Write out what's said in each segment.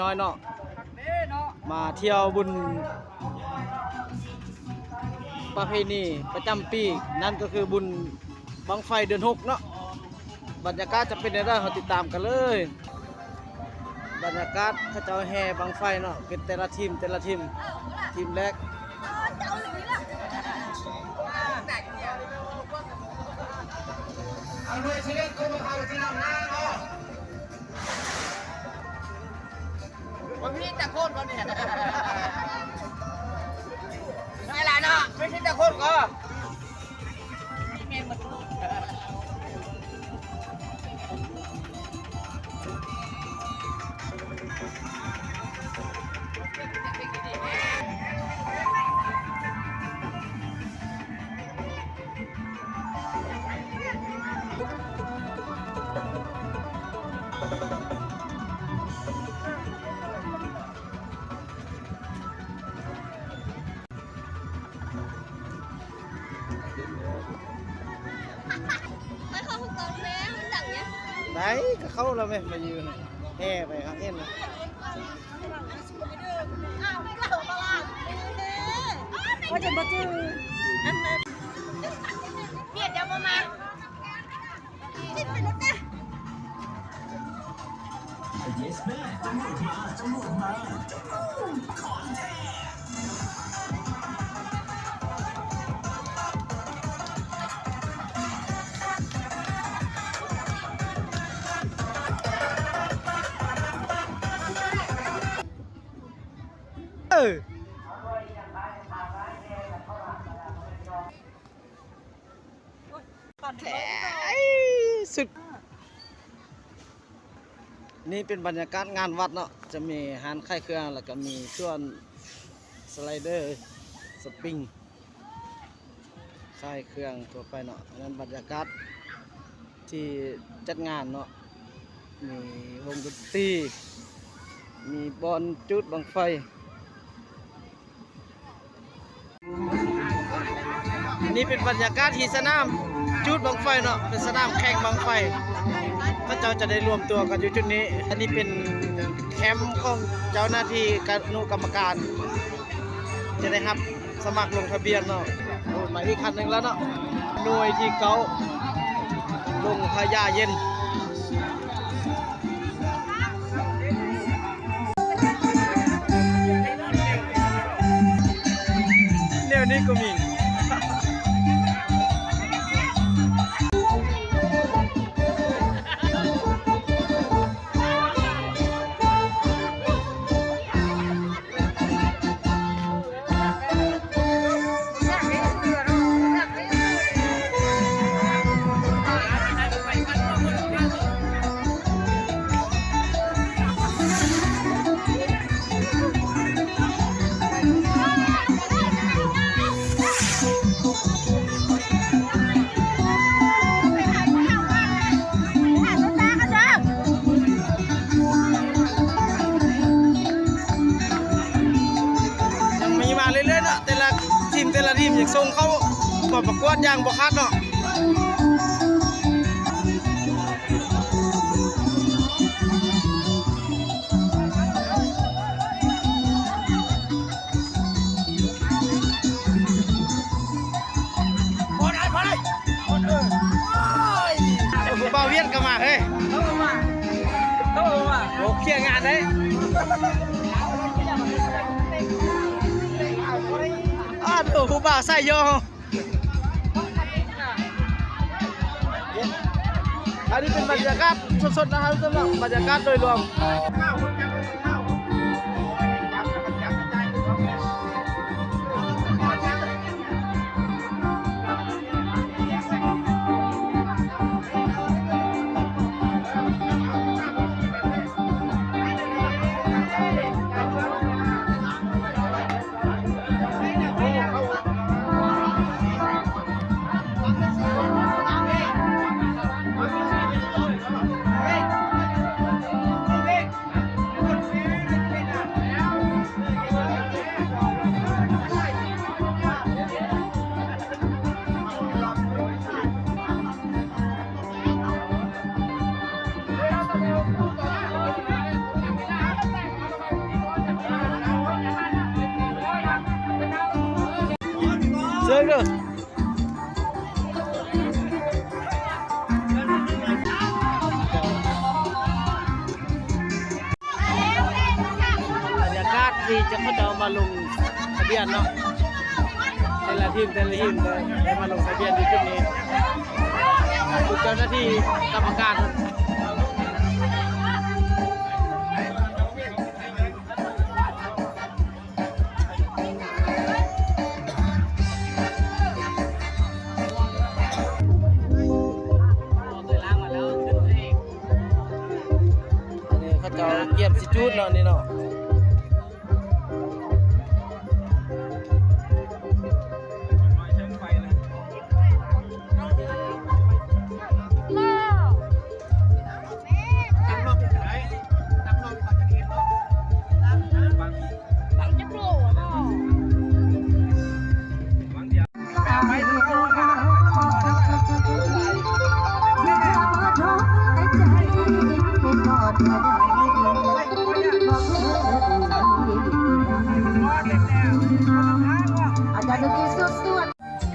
ນ້ອຍເນາະ ມາທ່ຽວບຸນປະເພນີປະຈຳປີ ນັ້ນກໍຄືບຸນບັ້ງໄຟເດືອນຫົກເນາະ. ບັນຍາກາດຈະເປັນແນວໃດ ເຮົາຕິດຕາມກັນເລີຍ. ບັນຍາກາດເຂົາເຈົ້າແຫ່ບັ້ງໄຟເນາະ ເປັນແຕ່ລະທີມ ແຕ່ລະທີມ ທີມແລກ ບໍ່ມີຈັກຄົນບໍ່ນີ້ ໄດ້ຫຼາຍເນາະ ມີສິບຈັກຄົນກໍ ໄປເຂົ້າຫ້ອງກອງແມ່ ມັນດັງຫຍັງ? ໄດ້ ກໍເຂົ້າແລ້ວແມ່ ມາຢູ່ແຫ່ໄປຫາເຫັນນະ. ວ່າຈະບໍ່ຈື່ ອັນນັ້ນ ວຽດເຈົ້າບໍ່ມາ. ເອີ. ແທ້ສຸດ. ນີ້ເປັນບັນຍາກາດງານວັດເນາະ ຈະມີຮ້ານຂາຍເຄື່ອງ ແລ້ວກໍມີສວນສະໄລເດີ ສະປິງ ຂາຍເຄື່ອງທົ່ວໄປເນາະ. ອັນນັ້ນບັນຍາກາດທີ່ຈັດງານເນາະ ມີວົງດົນຕີ ມີບ່ອນຈູດບັ້ງໄຟ. ນີ້ເປັນບັນຍາກາດທີ່ສະໜາມຈູດບັ້ງໄຟເນາະ ເປັນສະໜາມແຂ່ງບັ້ງໄຟ ເຂົາເຈົ້າຈະໄດ້ລວມຕົວກັນຢູ່ຈຸດນີ້. ອັນນີ້ເປັນແຄມຂອງເຈົ້າໜ້າທີ່ຄະນະກຳມະການ ຈະໄດ້ຮັບສະໝັກລົງທະບຽນເນາະ. ໂອ້ ມາອີກຄັນໜຶ່ງແລ້ວເນາະ ໜ່ວຍທີເກົ້າ ດົງພະຍາເຢັນ. ແນວນີ້ກໍມີ. ຍັງມີມາເລື້ອຍໆເນາະ ແຕ່ລະທີມ ແຕ່ລະທີມຍັງສົ່ງເຂົ້າປະກວດຢ່າງບໍ່ຂາດເນາະ. ຜູ້ບ່າວຫວຽດກໍມາເຮີ້ຍ ໂອ້ ເຄຍງານເດ້. ອ້າໂທ້ ຜູ້ບ່າວສາຍຍໍ. ອັນນີ້ເປັນບັນຍາກາດສົດໆ ນະຄັບ ບັນຍາກາດໂດຍລວມ. ເດີ. ບັນຍາກາດທີ່ຈະເຂົາເຈົ້າມາລົງທະບຽນເນາະ ແຕ່ລະທີມ ແຕ່ລະທີມກໍໄດ້ມາລົງທະບຽນຢູ່ຈຸດນີ້ ເຈົ້າໜ້າທີ່ກຳມະການ. ອັນນີ້ເຂົາເຈົ້າກຽມຊິຈູດເນາະ ນີ້ເນາະ.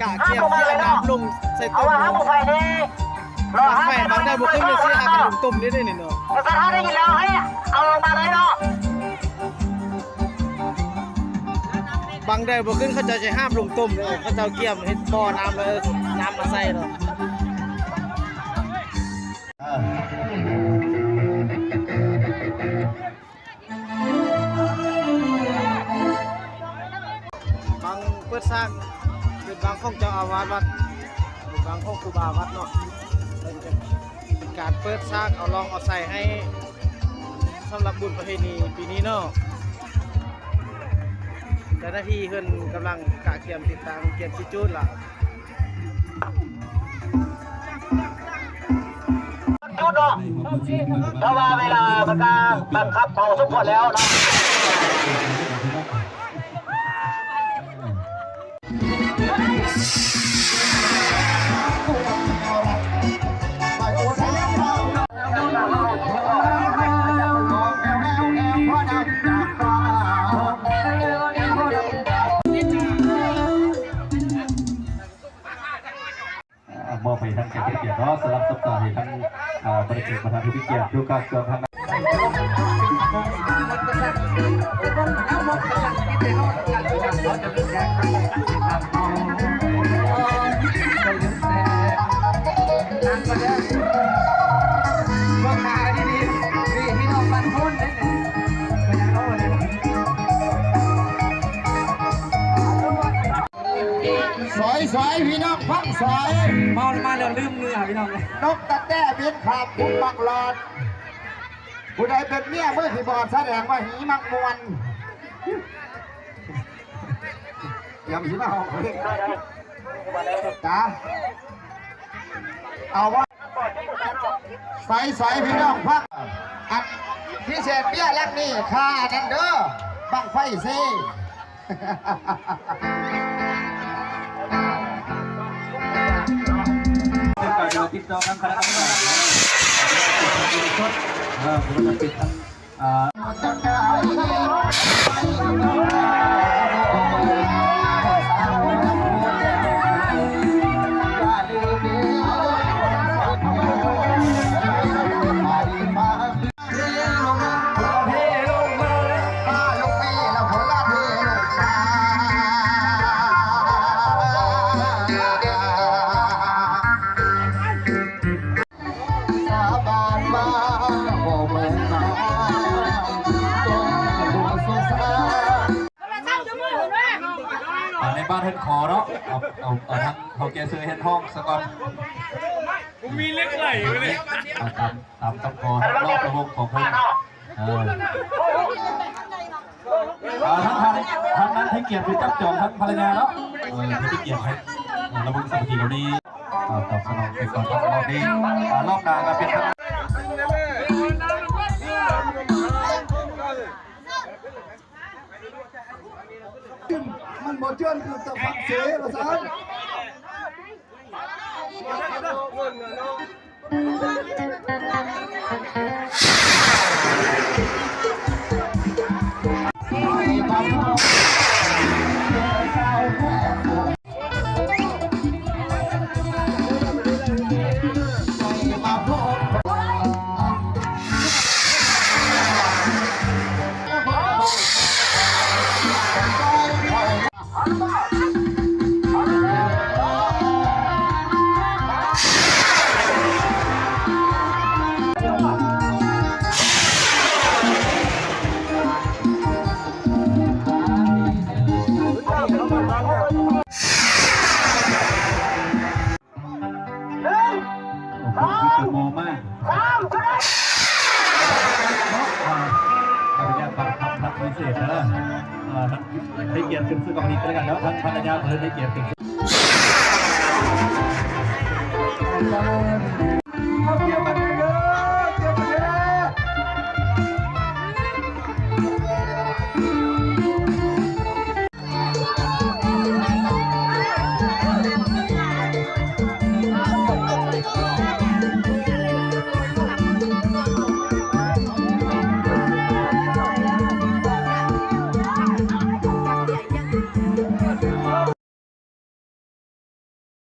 ກະກຽມຊິເອົານ້ຳລົງໃສ່ຕົມເນາະ. ບັ້ງໄຟບາງໃດບໍ່ຂຶ້ນ ຊິຫາກັນລົງຕົມເດ້ນີ້ເນາະ. ບັ້ງໃດບໍ່ຂຶ້ນ ເຂົາເຈົ້າຊິຫາບລົງຕົມເດ້. ເຂົາເຈົ້າກຽມເຮັດບໍ່ນ້ຳ ເອົານ້ຳມາໃສ່ເນາະ. ບັ້ງເປີດສ້າງເປັນບັ້ງຂອງເຈົ້າອາວາດວັດ ເປັນບັ້ງຂອງຄູບາວັດເນາະ. ເປັນການເປີດສ້າງເອົາລ່ອງເອົາໄຊໃຫ້ ສຳລັບບຸນປະເພນີປີນີ້ເນາະ. ເຈົ້າໜ້າທີ່ເພິ່ນກຳລັງກະກຽມຕິດຕັ້ງ ກຽມຊິຈູດລະ. ຢຸດເນາະ ເພາະວ່າເວລາມັນກະບັງຄັບພໍສົມຄວນແລ້ວເນາະ. ອ່າ ມອບໃຫ້ທາງແຂກຜູ້ມີກຽດເນາະ ສຳລັບສັບປະດາໃຫ້ທາງ ອ່າ ບັນດາແຂກປະທານຜູ້ມີກຽດ ໂດຍການເຄື່ອງທາງ ສອຍ ສອຍ ພີ່ນ້ອງຟັງສອຍ ເມົາມາແລ້ວລືມເມືອພີ່ນ້ອງ. ນົກຕະແຕ້ບິນຂ້າມພຸ້ນບັກຫຼອດ ຜູ້ໃດເປັນເມຍມືຄີບອດ ສະແດງວ່າຫີມັກມ່ວນ. ຢາມຊິມາຮ້ອງເພງ ຈ້າ ເອົາບໍ່? ສອຍ ສອຍ ພີ່ນ້ອງຟັງ ອັນພິເສດເບຍຫຼັງນີ້ ຄ່າອັນນັ້ນເດີ ບັ້ງໄຟເຊ. ຕິດຕໍ່ທາງຄະນະກຳມະການ ເອີ ເພິ່ນຈະປິດທາງ ອ່າ ອ່າ ໃນບ້ານເຮືອນຂໍເນາະ ເອົາ ເອົາ ເອົາທາງເຖົ້າແກ່ເຊີເຮັດຮ້ອງສາກ່ອນ ບໍ່ມີເຫຼັກໄຫຼເລີຍ ເອົາຕາມ ຕາມຄຳຂໍເນາະ ລະບົບຂອງເພິ່ນ ເອີ ອ່າ ທາງ ທາງ ທາງນັ້ນໃຫ້ກຽດໄປຈັບຈອງທາງພັນລະຍາເນາະ ເອີ ໃຫ້ກຽດໃຫ້ ເອີ ລະບົບສາມັກຄີເຫຼົ່ານີ້ ອ່າ ຕອບສະໜອງໄປກ່ອນ ຮອບນີ້ ອ່າ ຮອບໜ້າກໍເປັນທາງ ມັນບໍ່ເຈື່ອນຄືຕະພັກເສວ່າຊັ້ນ. ໂອ້ ເສດເດີ ເອີ ໃຫ້ກຽດຂຶ້ນຊື່ກອງນີ້ກໍແລ້ວກັນເນາະ ທາງພັນລະຍາເພິ່ນໃຫ້ກຽດຂຶ້ນ.